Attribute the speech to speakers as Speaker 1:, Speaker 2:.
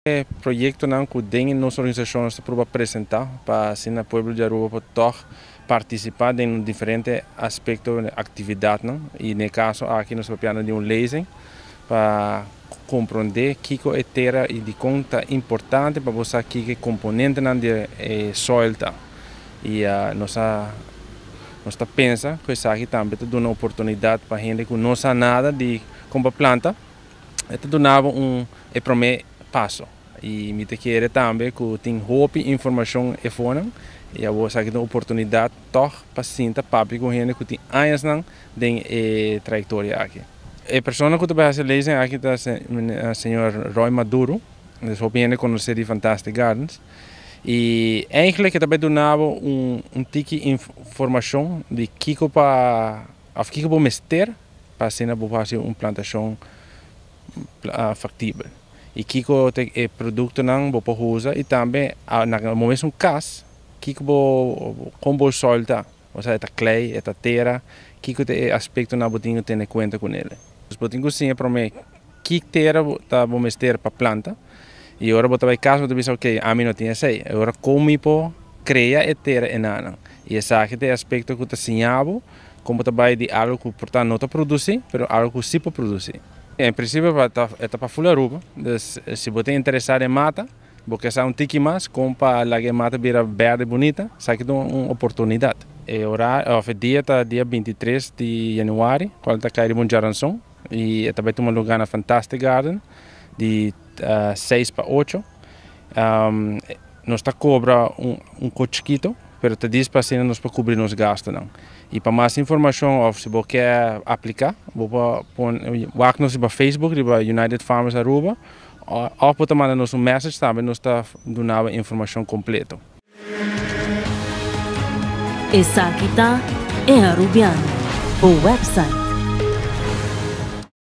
Speaker 1: Proyectonan cu den nos organisacion nos ta proba presenta pa asina pueblo di Aruba por toch participa den diferente aspecto, actividadnan, y den e caso aki nos ta papiando di un lezing pa compronde kico e tera y dicon ta importante pa bo sa kico e componentenan di e soil ta. Y nos a nos ta pensa cu esaki tambe ta duna oportunidad pa hende cu no sa nada di con pa planta, e ta duna bo un e prome paso. Y mi ta kere tambe cu tin hopi informacion efonan y abo esaki ta un oportunidad toch pa sinta papia cu hende cu tin añasnan den e trayectoria aki. E persona cu ta bay haci lezing aki ta señor Roy Maduro, dus hopi hende conoce di Fantastic Gardens. Y eigenlijk e ta bay duna bo un tiki informacion di kico pa of kico bo mester pa asina bo por haci un plantacion factibel. Y kico ta e productonan bo por usa y tambe na bo mesun cas kico bo con bo soil ta, osea e ta klei, e ta tera, kico ta e aspectonan bo tin cu tene cuenta cu nele. Bo tin cu siña prome ki tera ta bo mester pa planta y ora bo ta bay cas bo ta bisa, ok, ami no tin esey, ora con mi por crea e tera enanan? Y esaki ta e aspecto cu ta siña bo con bo ta bay di algo cu por ta no ta produci, pero algo cu si por produci. En principio e ta pa full Aruba, dus si bo ta interesa den mata, bo ke sa un tiki mas con pa laga e mata bira berde bunita, esaki ta un oportunidad. E horario of e dia ta dia 23 di januari, cual ta cay riba un djaranson, y e ta bay tuma lugar na Fantastic Garden di 6 pa 8. Nos ta cobra un co chikito, pero ta dis pa asina nos por cubri nos gastonan. Y pa mas informacion of si bo ke aplica, bo por pon wak nos riba Facebook, riba United Farmers Aruba, of bo ta manda nos un message tambe, nos ta duna bo informacion completo.
Speaker 2: Esaki ta E Arubiano, bo website.